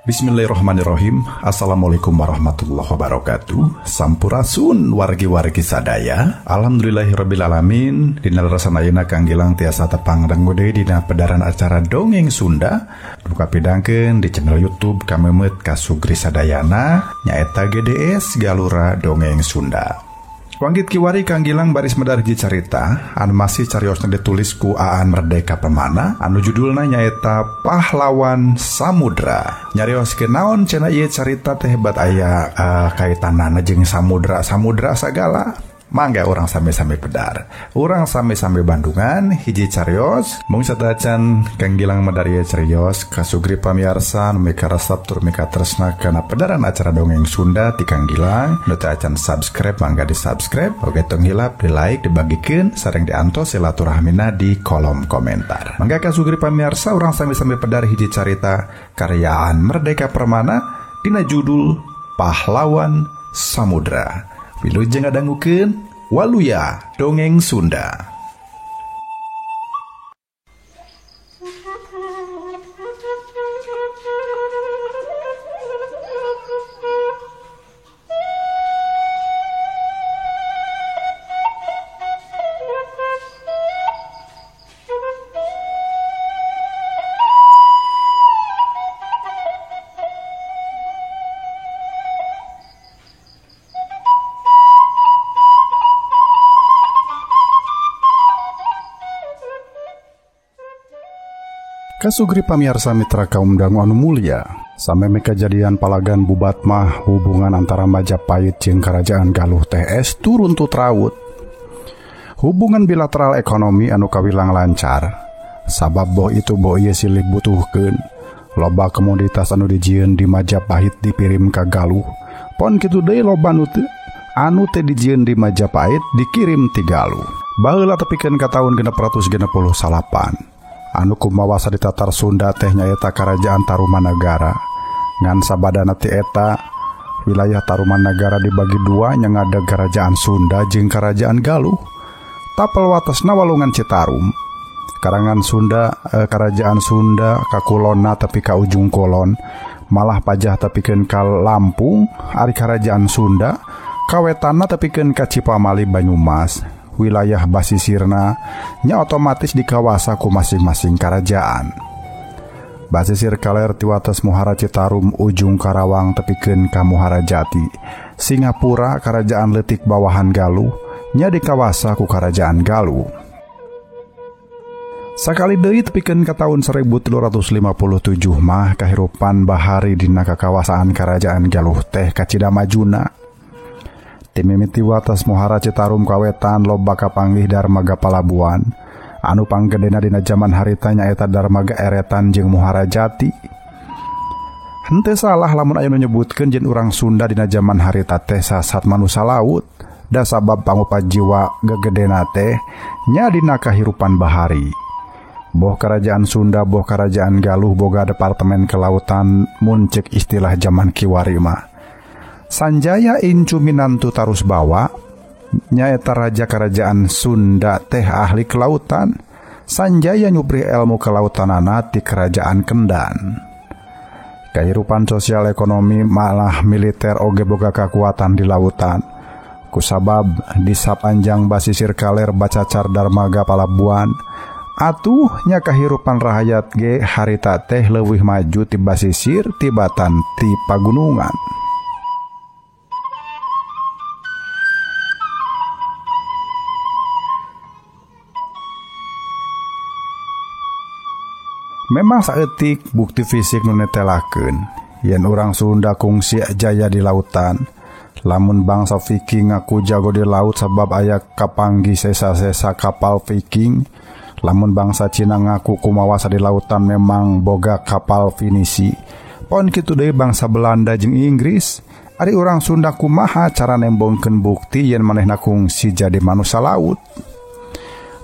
Bismillahirrahmanirrahim. Assalamualaikum warahmatullahi wabarakatuh. Sampurasun wargi-wargi sadaya. Alhamdulillahirabbil alamin. Dina lerasan ayeuna Kang Gilang tiasa tepang dangu deui dina pedaran acara Dongeng Sunda. Duka pidangkeun di channel YouTube Kamemet Kasugri Sadayana nyaeta GDS Galura Dongeng Sunda. Wanggit kiwari Kang Gilang baris medar hiji carita anu masih cariosna ditulis ku Aan Merdeka Permana anu judulna nyaeta Pahlawan Samudra. Nyarioskeun naon cenah ieu carita teh hebat aya kaitanana jeung samudra-samudra sagala. Mangga urang sami-sami pedar. Urang sami-sami Bandungan hiji carios mung satacan Kang Gilang medar ieu carios kasugri pamiarsa nu mika resep tur mika tresna kana pedaran acara Dongeng Sunda ti Kang Gilang. Nu teu acan subscribe mangga di subscribe, oge tong hilap di like, dibagikeun sareng diantos silaturahmina di kolom komentar. Mangga kasugri pamiarsa urang sami-sami pedar hiji carita karyaan Merdeka Permana dina judul Pahlawan Samudra. Wilujeng ngadangukeun Waluya Dongeng Sunda. Kasugri pamiarsa mitra kaum dangu anu mulia, sameme kejadian palagan bubat mah hubungan antara Majapahit jeung Kerajaan Galuh teh es turun tutrawut. Hubungan bilateral ekonomi anu kawilang lancar, sabab boh itu boh ieu silih butuhkeun. Loba komoditas anu dijieun di Majapahit dipirim ka Galuh. Pon kitu deui loba anu teh dijieun di Majapahit dikirim ti Galuh. Baheula tepikeun ka taun 669. Anu kumawasa di Tatar Sunda teh nyaeta Kerajaan Tarumanagara. Ngan sabadana ti eta wilayah Tarumanagara dibagi dua nya ngada Kerajaan Sunda jeung Kerajaan Galuh. Tapel watesna walungan Citarum. Karangan Sunda Kerajaan Sunda ka kulonna tepi ka ujung kulon, malah pajah tepikeun ka Lampung. Ari Kerajaan Sunda kawetanna tepikeun ka Cipamali Banyumas. Wilayah basisirna nya otomatis dikawasa ku masing-masing kerajaan. Basisir kaler ti wates Muhara Citarum ujung Karawang tepikeun ka Muhara Jati. Singapura kerajaan leutik bawahan Galuh nya dikawasa ku Kerajaan Galuh. Sakali deui tepikeun ka taun 1357 mah kahirupan bahari dina kakawasaan Kerajaan Galuh teh kacida majuna. Timimiti wates Muhara Citarum kawetan loba kapanggih darmaga palabuhan. Anu panggedena dina jaman harita nyaeta darmaga Eretan jeung Muhara Jati. Henteu salah lamun aya nu nyebutkeun yen urang Sunda dina jaman harita teh sasat manusa laut. Da sabab pangupa jiwa gegedena teh nya dina kahirupan bahari. Boh Kerajaan Sunda boh Kerajaan Galuh boga departemen kelautan mun ceuk istilah jaman kiwari mah. Sanjaya Incu Minantu Tarusbawa nyaeta raja kerajaan Sunda teh ahli kelautan. Sanjaya nyubri ilmu kelautanana ti Kerajaan Kendan. Kahirupan sosial ekonomi malah militer oge boga kakuatan di lautan. Kusabab di sapanjang basisir kaler bacacar darmaga palabuhan. Atuh nya kahirupan rahayat ge harita teh leuwih maju ti basisir tibatan ti pagunungan. Memang saeutik bukti fisik nu netelakeun yen urang Sunda kungsi jaya di lautan. Lamun bangsa Viking ngaku jago di laut sabab aya kapanggih sesa-sesa kapal Viking. Lamun bangsa Cina ngaku kumawasa di lautan memang boga kapal Finisi. Pon kitu deui bangsa Belanda jeung Inggris. Ari urang Sunda kumaha cara nembongkeun bukti yen manehna kungsi jadi manusa laut.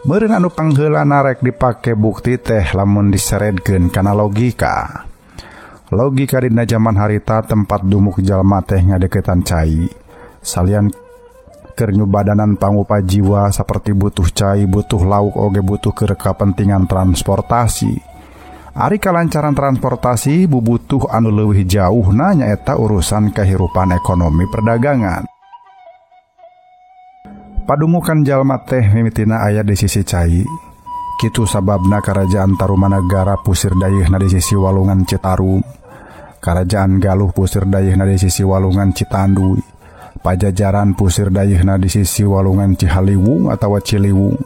Meureun anu pangheulana rek dipake bukti teh lamun diseredkeun kana logika. Logika dina jaman harita tempat dumuk jalma teh ngadeukeutan cai. Salian keur nyubadanan pangupa jiwa saperti butuh cai, butuh lauk oge butuh keur kapentingan transportasi. Ari kalancaran transportasi bubutuh anu leuwih jauhna nyaeta urusan kehirupan ekonomi perdagangan. Padumukan jalma teh mimitina aya di sisi cai. Kitu sababna Karajaan Tarumanagara pusir dayeuhna di sisi Walungan Citarum. Karajaan Galuh pusir dayeuhna di sisi Walungan Citanduy. Pajajaran pusir dayeuhna di sisi Walungan Cihaliwung atawa Ciliwung.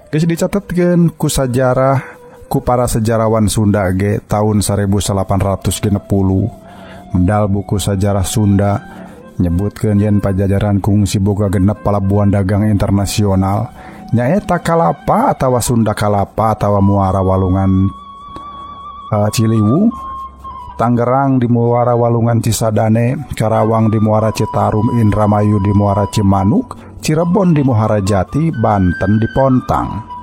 Geus dicatetkeun ku sajarah ku para sejarawan Sunda ge tahun 1860 medal buku sajarah Sunda nyebutkeun yen Pajajaran kungsi boga genep palabuhan dagang internasional nyaeta Kalapa atawa Sunda Kalapa atawa Muara Walungan Ciliwung, Tangerang di Muara Walungan Cisadane, Karawang di Muara Citarum, Indramayu di Muara Cimanuk, Cirebon di Muara Jati, Banten di Pontang.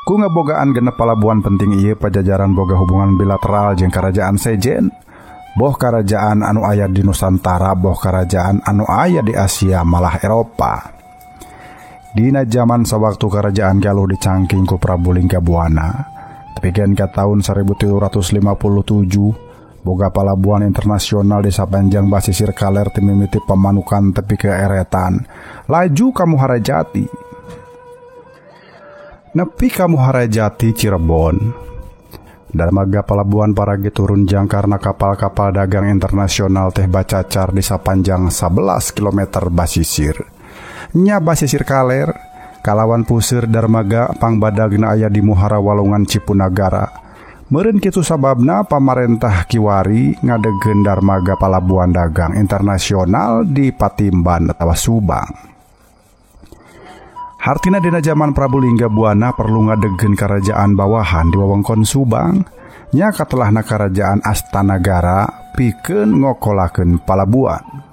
Ku ngebogaan genep palabuhan penting ieu Pajajaran boga hubungan bilateral jeung kerajaan sejen, boh kerajaan anu aya di Nusantara, boh kerajaan anu aya di Asia malah Eropa. Dina zaman sawaktu kerajaan Galuh dicangking ku Prabu Linggabuana, tepikeun ka tahun 1757 boga palabuhan internasional di sapanjang basisir kaler ti mimiti Pamanukan tepi ka Eretan, laju ka Muara Jati. Nepi ka Muara Jati Cirebon. Darmaga palabuhan paragi turun jangkarna kapal-kapal dagang internasional teh bacacar di sapanjang 11 km basisir. Nya basisir kaler, kalawan pusir darmaga pangbadagna aya di Muara Walungan Cipunagara. Meureun kitu sababna pamarentah kiwari ngadegkeun darmaga palabuhan dagang internasional di Patimban atawa Subang. Hartina dina zaman Prabu Linggabuana perlu ngadegkeun kerajaan bawahan di wewengkon Subang, nya katelahna kerajaan Astanagara pikeun ngokolakeun palabuhan.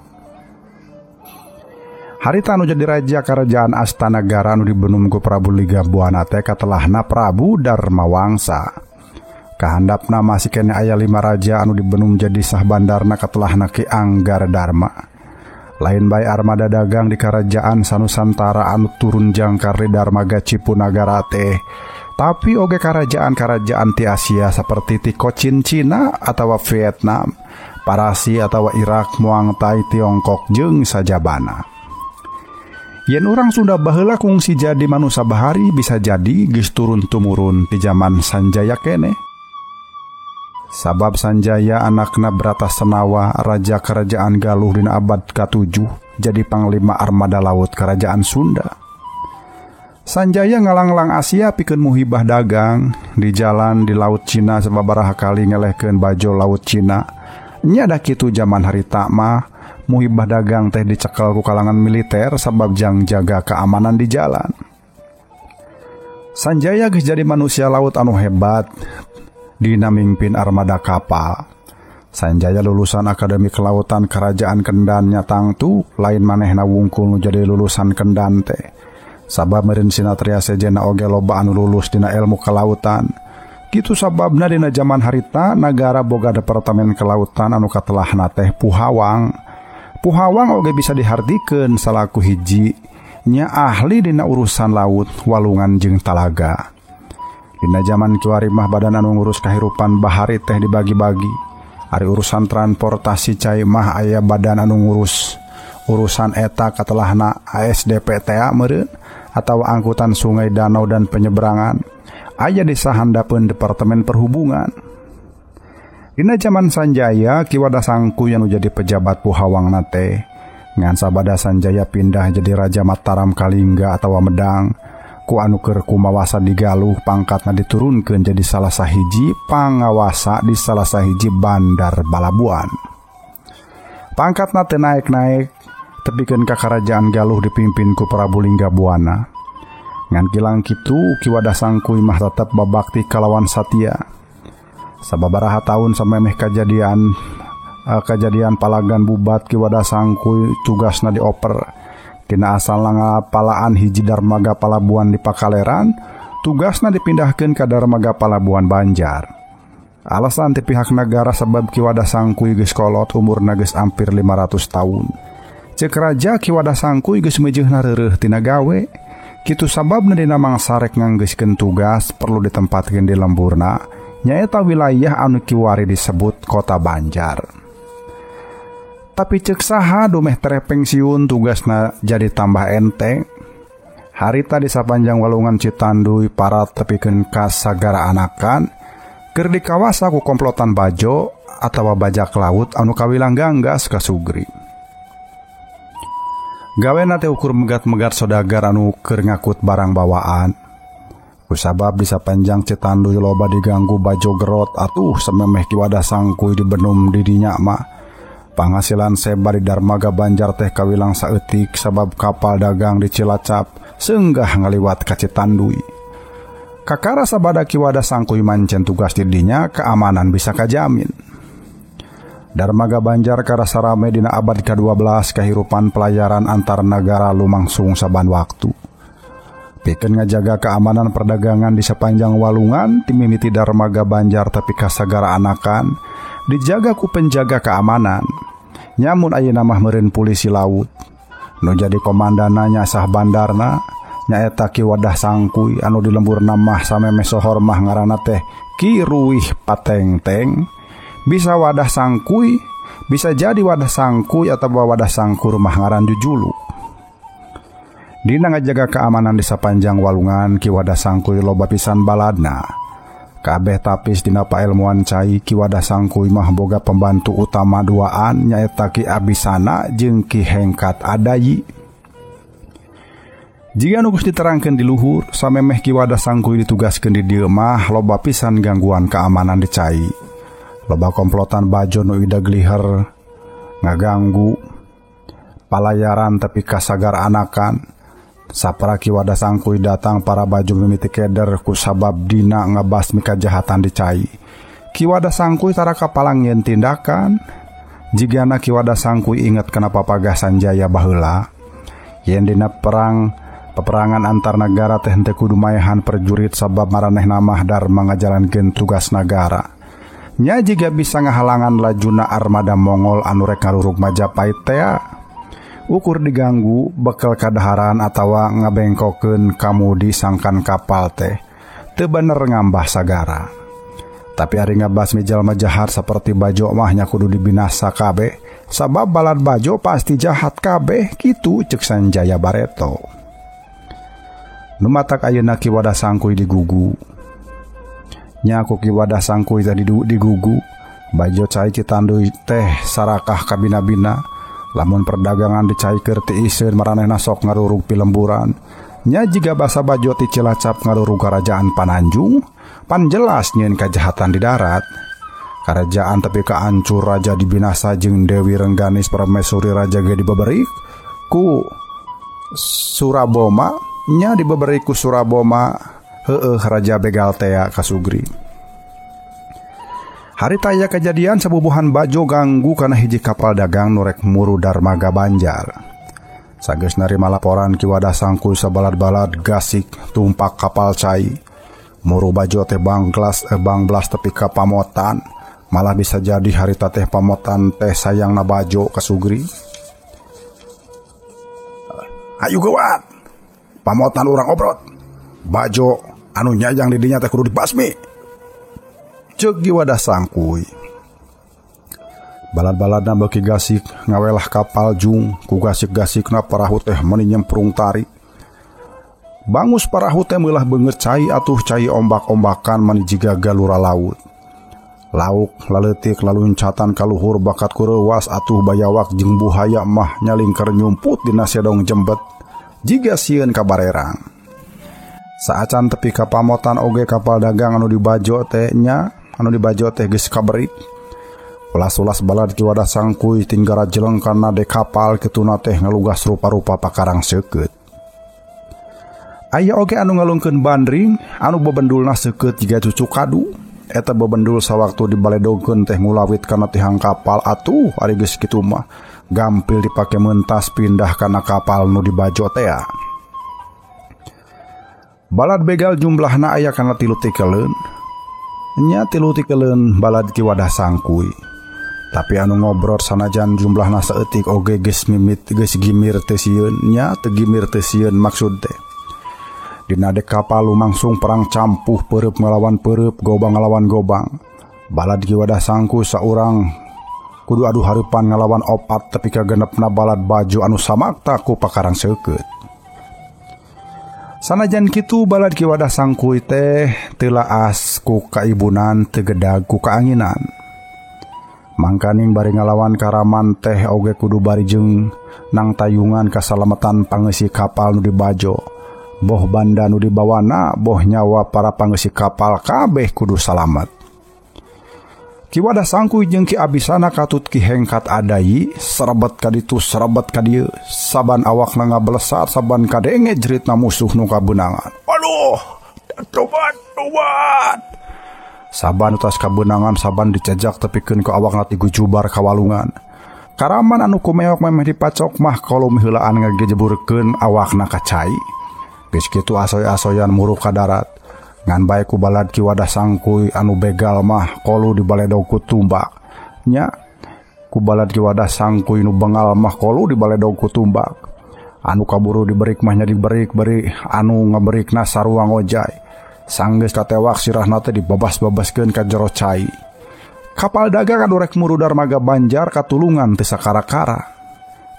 Harita anu jadi raja kerajaan Astanagara anu dibenum ku Prabu Linggabuana teh katelahna Prabu Darmawangsa. Kahandapna masih keneh aya 5 raja anu dibenum jadi sahbandarna katelahna Ki Anggar Dharma. Lain bae armada dagang di kerajaan Sanusantara anu turun jangkar di Darmaga Cipunagara teh, tapi oge kerajaan-kerajaan ti Asia seperti ti Cochin Cina atawa Vietnam, Parasi atawa Irak, Muang Thai, Tiongkok jeung sajabana. Yen urang Sunda baheula kungsi jadi manusa bahari bisa jadi geus turun tumurun ti zaman Sanjaya keneh. Sabab Sanjaya anakna Bratasenawa raja kerajaan Galuh dina abad ke-7 jadi panglima armada laut kerajaan Sunda. Sanjaya ngalanglang Asia pikeun muhibah dagang di jalan di laut Cina sababaraha kali ngelehkeun bajo laut Cina. Nya da kitu zaman harita mah muhibah dagang teh dicekel ku kalangan militer sabab jang jaga keamanan di jalan. Sanjaya geus jadi manusia laut anu hebat dina mimpin armada kapal. Sanjaya lulusan Akademi Kelautan Kerajaan Kendan nya tangtu lain manehna wungkul nu jadi lulusan Kendan teh. Sabab meureun sinatria sejenna oge loba anu lulus dina ilmu kelautan. Kitu sababna dina zaman harita nagara boga departemen kelautan anu katelahna teh Puhawang. Puhawang oge bisa dihartikeun salaku hiji nya ahli dina urusan laut, walungan jeung talaga. Dina zaman kiwari mah badan anu ngurus kahirupan bahari teh dibagi-bagi. Ari urusan transportasi cai mah aya badan anu ngurus urusan eta katelahna ASDPTA meureun atawa angkutan sungai, danau dan penyeberangan. Aya di sahandapeun Departemen Perhubungan. Dina zaman Sanjaya Ki Wadasangku anu jadi pejabat Puhawangna teh. Ngan sabada Sanjaya pindah jadi Raja Mataram Kalingga atawa Medang, ku anu keur kumawasa di Galuh pangkatna diturunkeun jadi salah sahiji pangawasa di salah sahiji bandar Balabuan. Pangkatna teu naek-naek tepikeun ka kerajaan Galuh dipimpin ku Prabu Linggabuana. Ngan kilang kitu Ki Wadasangku mah tetep babakti kalawan satia. Sababaraha taun samemeh kajadian palagan bubat Ki Wadasangku tugasna dioper. Dina asal ngapalaan hiji darmaga palabuhan di Pakaleran, tugasna dipindahkeun ka darmaga palabuhan Banjar. Alasan ti pihak nagara sebab Ki Wadasangkuy geus kolot umurna geus hampir 500 tahun. Ceuk raja Ki Wadasangkuy geus meujeuhna reureuh tina gawe. Kitu sababna dina mangsa rek nganggeuskeun tugas perlu ditempatkeun di lemburna, nyaeta wilayah anu kiwari disebut Kota Banjar. Tapi ceuk saha dumeh tereh pensiun tugasna jadi tambah enteng. Harita di sapanjang walungan Citanduy parat tepikeun ka sagara anakan keur dikawasa ku komplotan bajo atawa bajak laut anu kawilang ganggas ka Sugri. Gawena teh ukur megat-megat sodagar anu keur ngakut barang bawaan. Kusabab di sapanjang Citanduy loba diganggu bajo gerot atuh samemeh Ki Wadah Sangkuy dibenum di dinya mah. Panghasilan seba di Darmaga Banjar teh kawilang saeutik sabab kapal dagang di Cilacap seunggah ngaliwat ka Citanduy. Kakara sabada Ki Wadah Sangkuy mancen tugas di dinya keamanan bisa kajamin. Darmaga Banjar karasa rame dina abad ke-12 kehirupan pelayaran antar negara lumangsung saban waktu. Pikeun ngajaga keamanan perdagangan di sepanjang walungan timimiti Darmaga Banjar tapi ka sagara anakan dijaga ku penjaga keamanan. Nyamun ayeuna mah meureun polisi laut. Nu jadi komandana nya sah bandarna nyaeta Ki Wadah Sangkuy anu di lemburna mah samemeh sohor mah ngaranna teh Ki Ruwih Patengteng. Bisa Wadah Sangkuy, bisa jadi Wadah Sangkuy atau Wadah Sangkur mah ngaran jujulu. Dina ngajaga keamanan di sapanjang walungan Ki Wadah Sangkuy loba pisan baladna. Kabeh tapis dina paelmuan cai Ki Wadah Sangkuy mah boga pembantu utama duaan nyaeta Ki Abisana jeung Ki Hengkat Adayi. Jika nu geus diterangkeun di luhur, samemeh Ki Wadah Sangkuy ditugaskeun di dieu mah loba pisan gangguan keamanan di cai. Loba komplotan bajo nu ida gliher ngaganggu palayaran tepi ka sagar anakan. Sapra Ki Wadah Sangkuy datang para bajo mimiti keder ku sabab dina ngebasmi kajahatan di cai. Ki Wadah Sangkuy tara kapalang nyeun tindakan. Jigana Ki Wadah Sangkuy inget kana papagah Sanjaya baheula. Yen dina perang peperangan antar negara teh henteu kudu maehan perjurit sabab maranehna mah darma ngajalankeun tugas nagara. Nya jiga bisa ngahalangan lajuna armada Mongol anu rek ngarurug Majapahit tea. Ukur diganggu bekel kadaharan atawa ngabengkokeun kamudi sangkan kapal teh teu bener ngambah sagara. Tapi ari ngabasmi jalma jahat saperti bajo mah nya kudu dibinasa kabeh sabab balad bajo pasti jahat kabeh kitu ceuk Sanjaya Bareto. Nu matak ayeuna Ki Wadah Sangkuy digugu. Nya ku Ki Wadah Sangkuy tadi digugu bajo cai Citanduy teh sarakah kabina-bina. Lamun perdagangan dicai keur ti iseun maranehna sok ngarurug pilemburan. Nya jiga basa bajo ti Cilacap ngarurug karajaan Pananjung, pan jelas nyieun kajahatan di darat. Karajaan tepi ka ancur raja dibinasa jeung Dewi Rengganis permaisuri raja ge dibeberi ku Suraboma, nya dibeberi ku Suraboma heueuh raja begal tea ka Sugri. Harita aya kejadian sabubuhan bajo ganggu kana hiji kapal dagang nu rek muru Darmaga Banjar. Sageus narima laporan Ki Wadah Sangkuy sabalad-balad gasik tumpak kapal cai. Muru bajo teh banglas tepi ka pamotan. Malah bisa jadi harita teh pamotan teh sayangna bajo ka Sugri. Ayu geuwat. Pamotan urang obrot. Bajo anu nyayang di dinya teh kudu dibasmi. Ceuk Ki Wadah Sangkuy. Balad-baladna beuki gasik ngawelah kapal jung ku gasik-gasikna parahu teh meuni nyemprung tarik. Bangus parahu teh meulah beungeut cai atuh cai ombak-ombakan meuni jiga galura laut. Lauk laleutik laluncatan kaluhur bakat kureuwas atuh bayawak jeung buhaya mah nyalingker nyumput dina sedong jembet jiga sieun ka barerang. Saacan tepi ka pamotan oge kapal dagang anu dibajo teh nya anu dibajo teh geus kaberik. Ulas-ulas balad Ki Wadah Sangkuy tinggara jeleng kana de kapal kituna teh ngalugas rupa-rupa pakarang seukeut. Aya oge anu ngalungkeun bandring anu bebendulna seukeut jiga cucu kadu. Eta bebendul sawaktu dibaledogkeun teh ngulawit kana tihang kapal atuh ari geus kitu mah gampil dipake mentas pindah kana kapal nu dibajo tea. Balad begal jumlahna aya kana 3 tikeleun. Nya 3 tikeleun balad Ki Wadah Sangkuy. Tapi anu ngobrol sanajan jumlahna saeutik oge geus mimit geus gimir teu sieun nya teu gimir teu sieun maksud teh. Dina dek kapal lumangsung perang campuh peureub ngalawan peureub, gobang ngalawan gobang. Balad Ki Wadah Sangku saurang kudu adu hareupan ngalawan opat tepi ka genepna balad baju anu samakta ku pakarang seukeut. Sanajan kitu balad Ki Wadah Sangkuy teh teu laas ku kaibunan teu gedag ku kaanginan. Mangkaning bari ngalawan karaman teh oge kudu bari jeung nang tayungan kasalamatan pangeusi kapal nu dibajo. Boh banda nu dibawana, boh nyawa para pangeusi kapal kabeh kudu salamet. Ki Wadah Sangkuy jeung Ki Abisana katut Ki Hengkat Adayi serebet ka ditu serebet ka dieu, saban awakna ngablesat saban kadenge jeritna musuh nu kabeunangan. Aduh, tobat tobat. Saban utas kabeunangan saban dicejak tepikeun ku awakna ti gujubar ka walungan. Karaman anu kumeok memeh dipacok mah kolom heulaan ngagejeburkeun awakna ka cai. Geus kitu asoy-asoyan muruk ka darat. Ngan bae ku balad Ki Wadah Sangkuy anu begal mah kolu dibaledog ku tumbak. Nya ku balad Ki Wadah Sangkuy nu bengal mah kolu dibaledog ku tumbak. Anu kaburu diberik mah nya diberik beri anu ngaberikna sarua ngojay. Sanggeus katewak sirahna teh dibabas-babaskeun ka jero cai. Kapal dagang anu rek muru darmaga Banjar katulungan teu sakara-kara.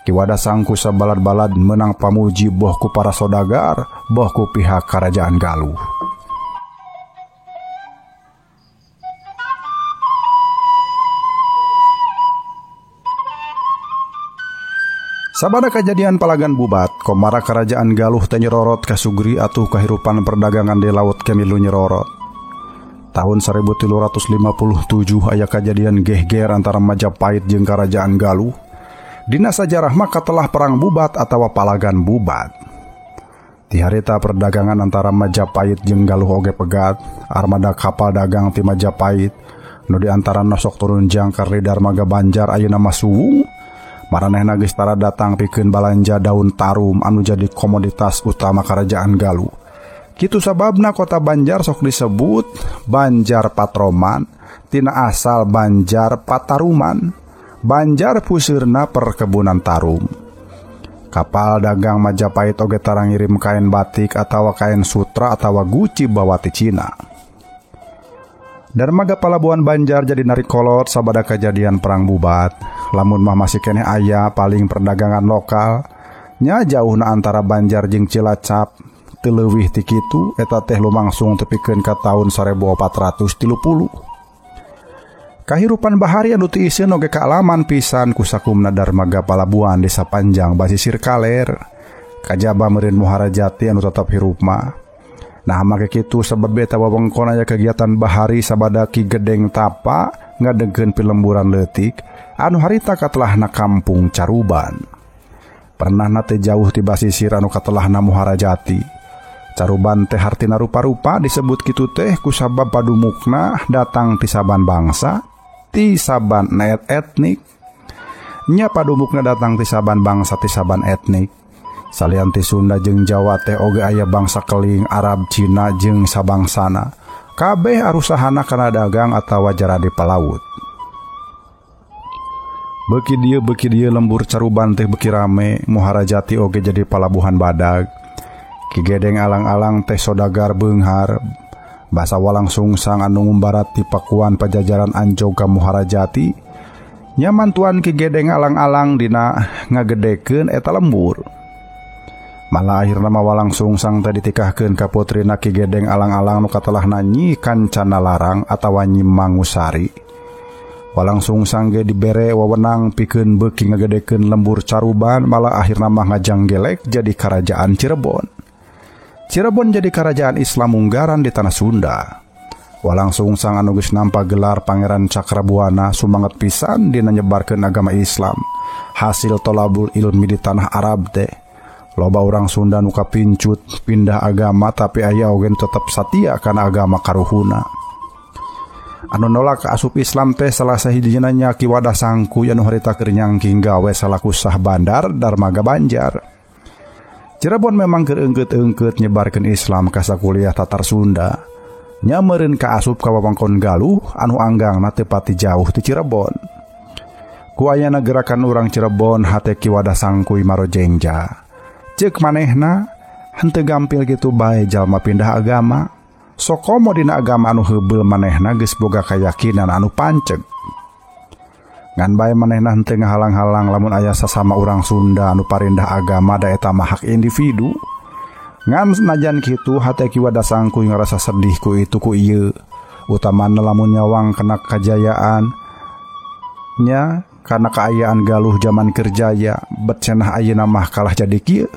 Ki Wadah Sangkuy sabalad-balad menang pamuji boh ku para sodagar, boh ku pihak kerajaan Galuh. Sabada kejadian Palagan Bubat, komara kerajaan Galuh teh nyerorot kasugri atuh kahirupan perdagangan di laut kemilu nyerorot. Tahun 1357 aya kejadian gehger antara Majapahit jeung kerajaan Galuh. Dina sajarah maka telah perang Bubat atawa Palagan Bubat. Ti harita perdagangan antara Majapahit jeung Galuh oge pegat, armada kapal dagang ti Majapahit nu di antara nosok turun jangkar di darmaga Banjar ayeuna mah suwung. Maranehna geus tara datang pikeun balanja daun tarum anu jadi komoditas utama kerajaan Galuh. Kitu sababna kota Banjar sok disebut Banjar Patroman, tina asal Banjar Pataruman. Banjar puseurna perkebunan tarum. Kapal dagang Majapahit oge tara ngirim kain batik atawa kain sutra atawa guci bawa ti Cina. Dermaga Palabuhan Banjar jadi narik kolot sabada kejadian perang Bubat. Lamun mah masih keneh aya paling perdagangan lokal nya jauhna antara Banjar jeung Cilacap teu leuwih ti kitu eta teh lumangsung tepikeun ka taun 1430. Kahirupan bahari anu tiiseun oge kaalaman pisan ku sakumna darmaga palabuhan desa Panjang basisir kaler kajaba meureun Muhara Jati anu tetep hirup mah. Nah make kitu sebab eta wewengkon aya kegiatan bahari sabada Ki Gedeng Tapa ngadegkeun pilemburan leutik anu harita katelahna kampung Caruban. Pernahna teh jauh ti basisir anu katelahna Muhara Jati. Caruban teh hartina rupa-rupa disebut kitu teh kusabab padumukna datang ti saban bangsa, ti saban etnik. Nya padumukna datang ti saban bangsa ti saban etnik. Salian ti Sunda jeung Jawa teh oge aya bangsa Keling, Arab, Cina jeung sabangsana. Kabeh arusahana kana dagang atawa jaradi pelaut. Beuki dieu lembur Caruban teh beuki rame, Muhara Jati oge jadi palabuhan badag. Ki Gedeng alang-alang teh sodagar beunghar, basa walang sungsang anu ngumbarat ti Pakuan Pajajaran anjog ka Muhara Jati. Nyaman tuan Ki Gedeng alang-alang dina ngagedekeun eta lembur. Malah akhirna mah walang sungsang teh ditikahkeun ka putrina Ki Gedeng alang-alang nu katelahna Nyi Kancana Larang atawa Nyi Mangusari. Walang sungsang ge dibere wewenang pikeun beuki ngagedekeun lembur Caruban, malah akhirna mah ngajanggelek jadi kerajaan Cirebon. Cirebon jadi kerajaan Islam Munggaran di tanah Sunda. Walang sungsang anu geus nampa gelar Pangeran Cakrabuana sumanget pisan dina nyebarkeun agama Islam. Hasil tolabul ilmi di tanah Arab teh loba urang Sunda nu kapincut pindah agama tapi aya oge tetep satia kana agama karuhuna. Anu nolak asup Islam teh salah sahijina nya Ki Wadah Sangkuy anu harita keur nyangking gawe salaku sah bandar darmaga Banjar. Cirebon memang keur eungkeut-eungkeut nyebarkeun Islam ka sakuliah Tatar Sunda. Nya meureun kaasup ka wewengkon Galuh anu anggangna teu pati jauh ti Cirebon. Ku ayana gerakan urang Cirebon hate Ki Wadah Sangkuy marojengja. Ceuk manehna Henteu gampil kitu bae jalma pindah agama. Sokomo dina agama anu heubeul manehna geus boga kayakinan anu panceg. Ngan bae manehna henteu ngahalang-halang lamun aya sasama urang Sunda anu parindah agama da eta mah hak individu. Ngan najan kitu hate Ki Wadah Sangkuy ngarasa sedih ku itu ku ieu. Utamana lamun nyawang kena kajayaan nya karena kaayaan Galuh zaman kerjaya bet cenah ayeuna mah kalah jadi kieu.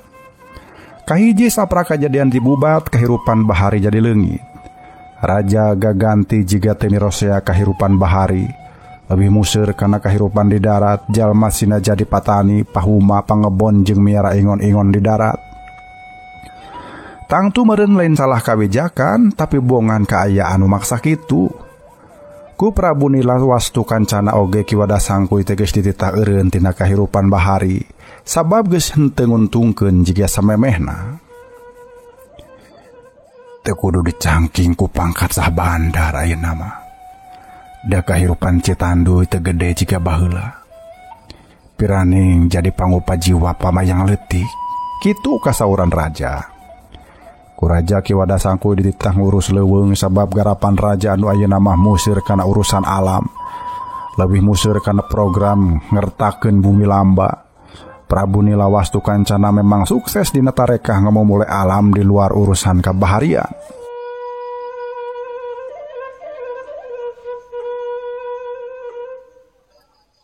Kahiji sapra kajadian di Bubat kahirupan bahari jadi leungit. Raja gaganti jiga teu mirosea kahirupan bahari. Lebih museur kana kahirupan di darat, jalma sina jadi patani, pahuma, pangebon jeung miara ingon-ingon di darat. Tangtu meureun lain salah kawijakan, tapi bongan kaayaan nu maksa kitu. Ku Prabu Nilawastu kancana oge Ki Wadah Sangkuy teh geus dititah eureun tina kahirupan bahari. Sabab geus henteu nguntungkeun jiga samemehna. Teu kudu dicangking ku pangkat sah bandar ayeuna mah. Da kahirupan Citanduy teu gede jiga baheula. Piraning jadi pangupa jiwa pamayang leutik. Kitu kasauran raja. Ku raja Ki Wadah Sangkuy dititah ngurus leuweung sabab garapan raja anu ayeuna mah museur kana urusan alam. Lebih museur kana program ngertakeun bumi lamba. Prabu Nilawastu kancana memang sukses dina tarekah ngamumule alam di luar urusan kabaharian.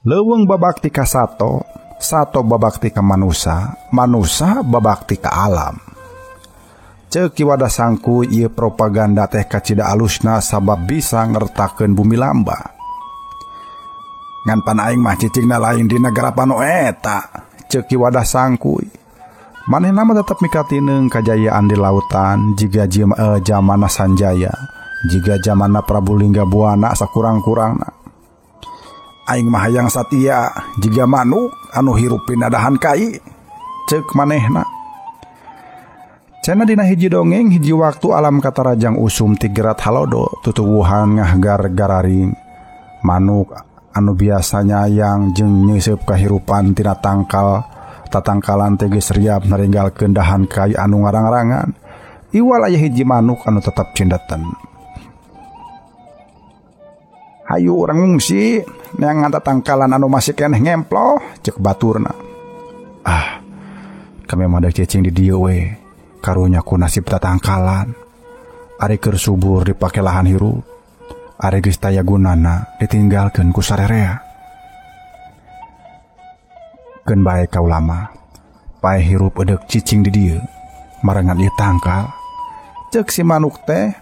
Leuweung babakti ka sato, sato babakti ka manusa, manusa babakti ka alam. Ceuk Ki Wadah Sangkuy ieu propaganda teh kacida alusna sabab bisa ngertakeun bumi lamba. Ngan pan aing mah cicingna lain dina garapan nu eta. Ceuk Ki Wadah Sangkuy. Manehna mah tetep mikatineung kajayaan di lautan jiga jamana Sanjaya, jiga jamana Prabu Lingga Buana sakurang-kurangna. Aing mah hayang satia jiga manuk anu hirup pinadahan kai. Ceuk manehna. Cenah dina hiji dongeng hiji waktu alam katarajang usum tigerat halodo tutuwuhan ngahgar gararing. Manuk anu biasanya yang jeung nyeuseup kahirupan tina tangkal tatangkalan teh geus riap naringgalkeun dahan kai anu ngarang-rangan. Iwal aya hiji manuk anu tetep cindeten. Hayu urang ngungsi neangan tatangkalan anu masih keneh ngemploh ceuk baturna. Ah, kami mah da cicing di dieu we. Karunya ku nasib tatangkalan. Ari keur subur dipake lahan hirup. Ari geus taya gunana ditinggalkeun ku sarerea. Keun bae kaula mah pae hirup edeuk cicing di dieu marengan ieu tangkal. Ceuk si manuk teh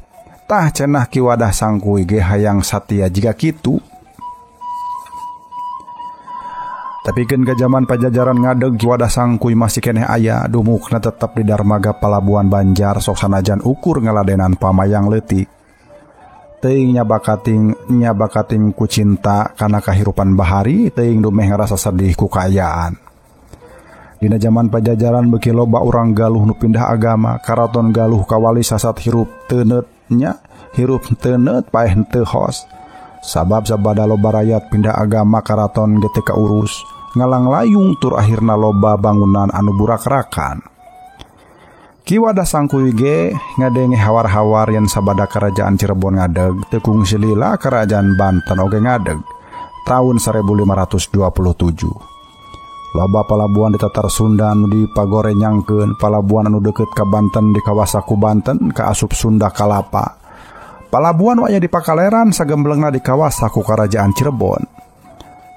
tah cenah Ki Wadah Sangkuy ge hayang satia jiga kitu. Tapi keun ka jaman Pajajaran ngadeg Ki Wadah Sangkuy masih keneh aya dumukna tetep di darmaga Palabuhan Banjar sok sanajan ukur ngaladenan pamayang leutik. Teuing nyabakating ku cinta kana kahirupan bahari, teuing dumeh ngarasa sedih ku kaayaan. Dina jaman Pajajaran beuki loba urang Galuh nu pindah agama, karaton Galuh kawali sasat hirup teuneut nya, hirup teuneut paeh henteu hos. Sabab sabada loba rakyat pindah agama karaton ge teu kaurus, ngalanglayung tur akhirna loba bangunan anu burakrakan. Ki Wadah Sangkuy ge ngadenge hawar-hawar yen sabada kerajaan Cirebon ngadeg, teu kungsi lila kerajaan Banten oge ngadeg tahun 1527. Loba palabuhan di Tatar Sunda anu dipagorenyangkeun, palabuhan anu deukeut ka Banten di kawasa ku Banten ka asup Sunda Kalapa. Palabuhan aya di Pakaleran sagemblengna di kawasa ku kerajaan Cirebon.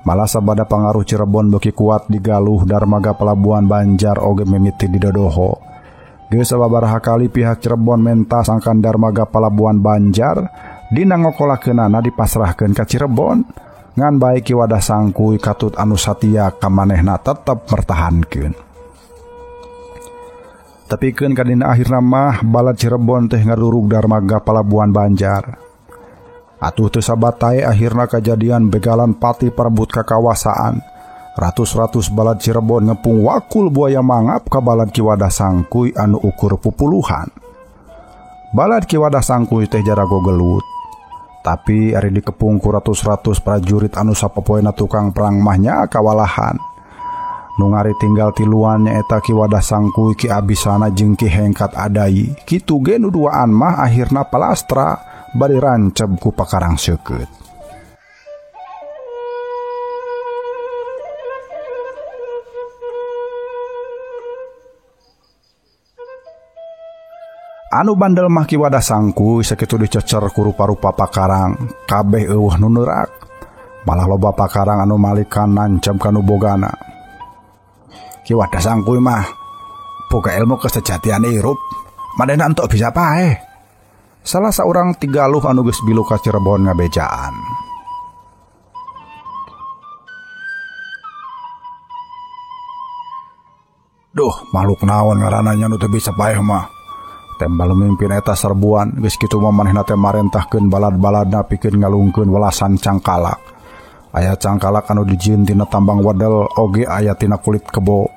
Malah sabada pangaruh Cirebon beuki kuat di Galuh, darmaga pelabuhan Banjar oge mimiti di Dodoho. Geus sababaraha kali pihak Cirebon menta sangkan darmaga palabuhan Banjar dina ngokolakeunana dipasrahkeun ka Cirebon. Ngan bae Ki Wadah Sangkuy katut anu satia ka manehna tetep mertahankeun. Tepikeun ka dina akhirna mah balad Cirebon teh ngadurug darmaga palabuhan Banjar. Atuh teu sabatae akhirna kajadian begalan pati parebut kakawasaan. Ratus-ratus balad Cirebon ngepung wakul buaya mangap ka balad Ki Wadah Sangkuy anu ukur pupuluhan. Balad Ki Wadah Sangkuy teh jarago gelut. Tapi ari dikepung ku ratus-ratus prajurit anu sapopoena tukang perang mah nya kawalahan. Nu ngari tinggal tiluan nyaeta Ki Wadah Sangkuy, Ki Abisana jeung Ki Hengkat Adai. Kitu ge nu duaan mah akhirna palastra bari ranceb ku pakarang seukeut. Anu bandel mah Ki Wadah Sangkuy sakitu dicecer ku rupa-rupa pakarang, kabeh eueuh nu neurak. Malah loba pakarang anu malikan nanceb ka nu bogana. Ki Wadah Sangkuy mah boga ilmu kesejatian hirup, manehna entok bisa paeh. Salah saurang tigaluh anu geus bilu ka Cirebon ngabejaan. Duh, makhluk naon ngaranna nya nu teu bisa paeh mah. Tembal mimpin eta serbuan geus kitu mah manehna teh marentahkeun balad-baladna pikeun ngalungkeun welasan cangkalak. Aya cangkalak anu dijieun tina tambang wadel oge aya tina kulit kebo.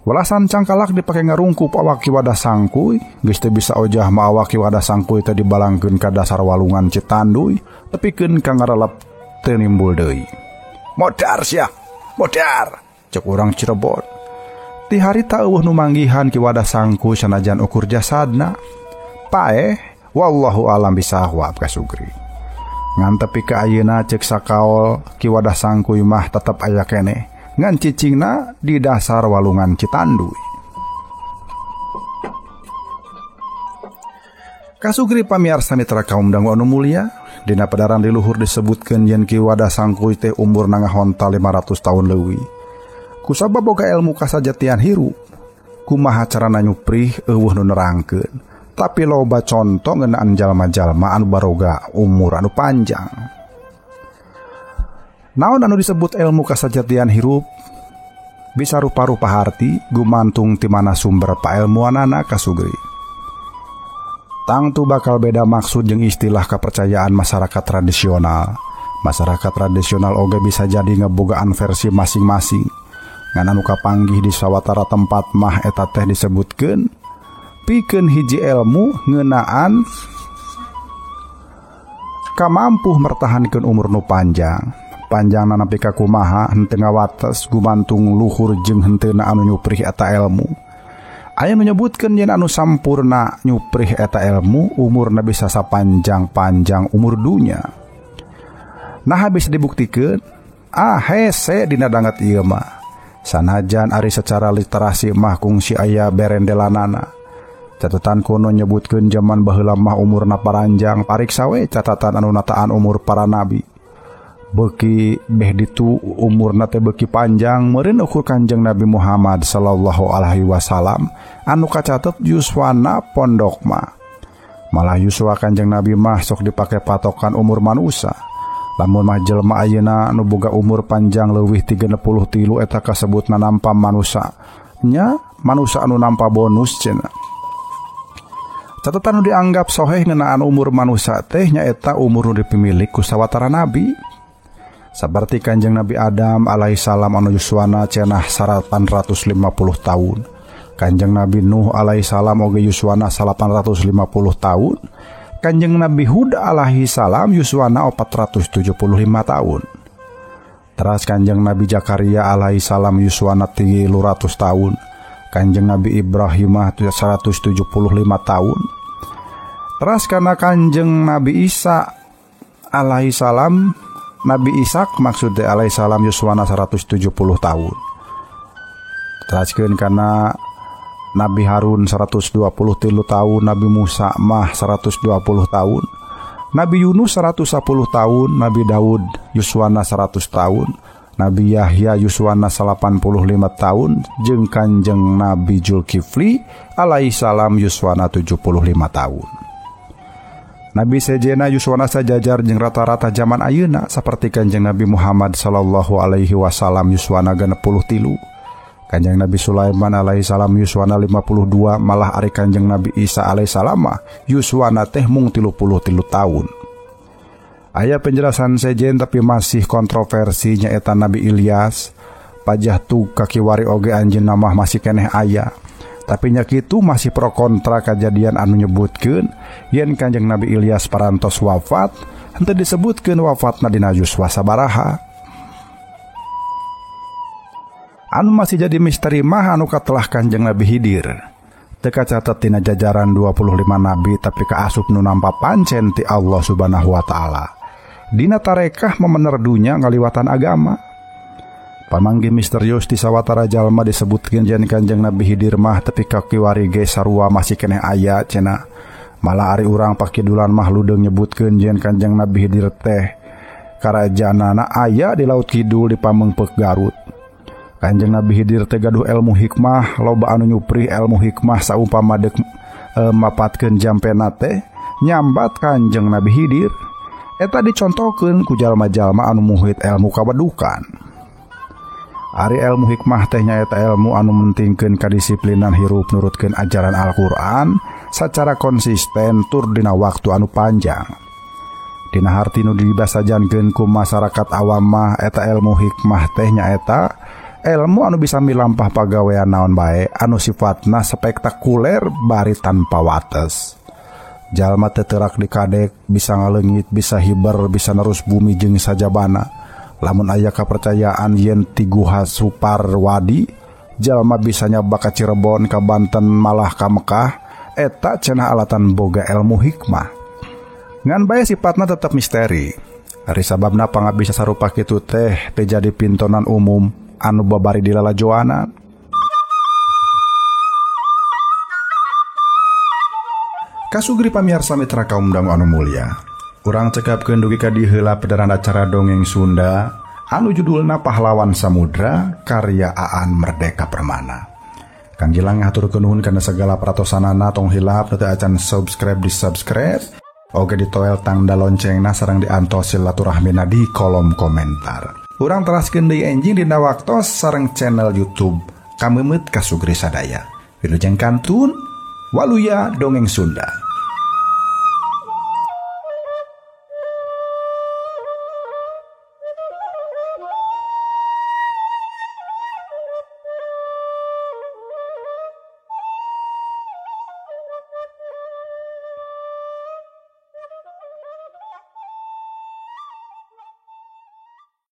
Welasan cangkalak dipake ngarungkup awak Ki Wadah Sangkuy, geus teu bisa ojah mah awak Ki Wadah Sangkuy teh dibalangkeun ka dasar walungan Citanduy, tepikeun ka ngarelep teu nimbul deui. Modar sia, modar, cek urang Cirebon. Ti harita eueuh nu manggihan Ki Wadah Sangkuy sanajan ukur jasadna. Paeh, wallahu alam bisawab kasugri. Ngan tepi ka ayeuna cek sakaol Ki Wadah Sangkuy mah tetep aya keneh. Ngan cicingna di dasar walungan Citanduy. Kasugri pamiarsa mitra kaum dangu anu mulia, dina pedaran di luhur disebutkeun yen Ki Wadah Sangkuy teh umurna ngahontal 500 tahun leuwih. Kusabab boga ilmu kasajatian hirup, kumaha carana nyuprih eueuh nu nerangkeun. Tapi loba conto ngeunaan jalma-jalma anu baroga umur anu panjang. Naon anu disebut ilmu kasajatian hirup? Bisa rupa-rupa harti gumantung ti mana sumber paelmuanana kasugri. Tangtu bakal beda maksud jeung istilah kepercayaan masyarakat tradisional. Masyarakat tradisional oge bisa jadi ngebogaan versi masing-masing. Ngan anu kapanggih di sawatara tempat mah eta teh disebutkeun pikeun hiji ilmu ngeunaan kamampuh mertahankeun umur nu panjang. Panjangna nepi ka kumaha henteu ngawates gumantung luhur jeung henteuna anu nyuprih eta ilmu. Aya nu nyebutkeun yen anu sampurna nyuprih eta ilmu umurna bisa sapanjang-panjang umur dunya. Nah bisa dibuktikeun ah hese dina danget ieu mah. Sanajan ari secara literasi mah kungsi aya berendelanana. Catatan kuno nyebutkeun jaman baheula mah umurna paranjang, pariksa we catatan anu nataan umur para nabi. Beuki beh ditu umurna teh beuki panjang meureun ukur Kanjeng Nabi Muhammad sallallahu alaihi wasallam anu kacatet yuswana pondok mah. Malah yuswa Kanjeng Nabi mah sok dipake patokan umur manusa. Lamun mah jelema ayeuna nu boga umur panjang leuwih 33 eta kasebutna nampa manusa. Nya manusa anu nampa bonus cenah. Catatan nu dianggap soheh ngeunaan umur manusa teh nyaeta umur nu dipimilik ku sawatara nabi. Saperti Kanjeng Nabi Adam alaihi salam anu yuswana cenah 850 tahun. Kanjeng Nabi Nuh alaihi salam oge yuswana 850 tahun. Kanjeng Nabi Hud alaihi salam yuswana 475 tahun. Teras Kanjeng Nabi Zakaria alaihi salam yuswana 300 tahun. Kanjeng Nabi Ibrahim 175 tahun. Teras karena Kanjeng Nabi Isa alaihi salam, Nabi Ishak maksudnya alaihi salam yuswana 170 tahun. Teraskeun karena Nabi Harun 123 tahun, Nabi Musa mah 120 tahun, Nabi Yunus 110 tahun, Nabi Daud yuswana 100 tahun, Nabi Yahya yuswana 85 tahun, jeung Kanjeng Nabi Zulkifli alaihi salam yuswana 75 tahun. Nabi sejena yuswana sajajar jeung rata-rata zaman ayeuna saperti Kanjeng Nabi Muhammad sallallahu alaihi wasallam yuswana 63. Kanjeng Nabi Sulaiman alaihi salam yuswana 52, malah ari Kanjeng Nabi Isa alaihi salam yuswana teh mung 33 tahun. Aya penjelasan sejen tapi masih kontroversi nyaeta Nabi Ilyas pajah tu kakiwari oge anjeunna mah masih keneh aya. Tapi nya kitu masih pro kontra kajadian anu nyebutkeun yen Kanjeng Nabi Ilyas parantos wafat, henteu disebutkeun wafatna dina yuswa sabaraha. Anu masih jadi misteri mah anu katelah Kanjeng Nabi Hidir. Teu kacatet tina jajaran 25 nabi tapi kaasup nu nampa pancen ti Allah Subhanahu wa taala. Dina tarekah memener dunya ngaliwatan agama. Pamanggih misterius di sawatara jalma disebutkeun yen Kanjeng Nabi Hidir mah tepi ka kiwari ge sarua masih keneh aya cenah. Malah ari urang pakidulan mah ludeung nyebutkeun yen Kanjeng Nabi Hidir teh karajaanana aya di Laut Kidul di Pamengpeuk Garut. Kanjeng Nabi Hidir teh gaduh ilmu hikmah, loba anu nyuprih ilmu hikmah saumpama deuk mapatkeun jampena teh nyambat Kanjeng Nabi Hidir. Eta dicontohkeun ku jalma-jalma anu muhit ilmu kawedukan. Ari ilmu hikmah teh nyaeta ilmu anu mentingkeun kadisiplinan hirup nurutkeun ajaran Al-Qur'an sacara konsisten tur dina waktu anu panjang. Dina harti nu dibasajankeun ku masyarakat awam mah eta ilmu hikmah teh nyaeta ilmu anu bisa milampah pagawean naon bae anu sifatna spektakuler bari tanpa wates. Jalma teu teurak dikadek, bisa ngaleungit, bisa hiber, bisa nerus bumi jeung sajabana. Lamun aya kapercayaan yen ti Guha Suparwadi jalma bisa nyabak ka Cirebon, ka Banten, malah ka Mekah, eta cenah alatan boga ilmu hikmah. Ngan bae sifatna tetep misteri. Ari sababna pangabisa sarupa kitu teh teu jadi pintonan umum anu babari dilalajoanan. Kasugri pamiarsa mitra kaum dangu anu mulia. Urang cekapkeun dugi ka dieu heula pedaran acara dongeng Sunda anu judulna Pahlawan Samudra karya Aan Merdeka Permana. Kang Gilang ngahaturkeun nuhun kana segala peratosanana, tong hilap teu acan subscribe di subscribe. Oge ditoel tangda loncengna sareng diantos silaturahmina di kolom komentar. Urang teraskeun deui enjing dina waktos sareng channel YouTube Kameumeut Kasugri Sadaya. Wilujeng kantun, waluya dongeng Sunda.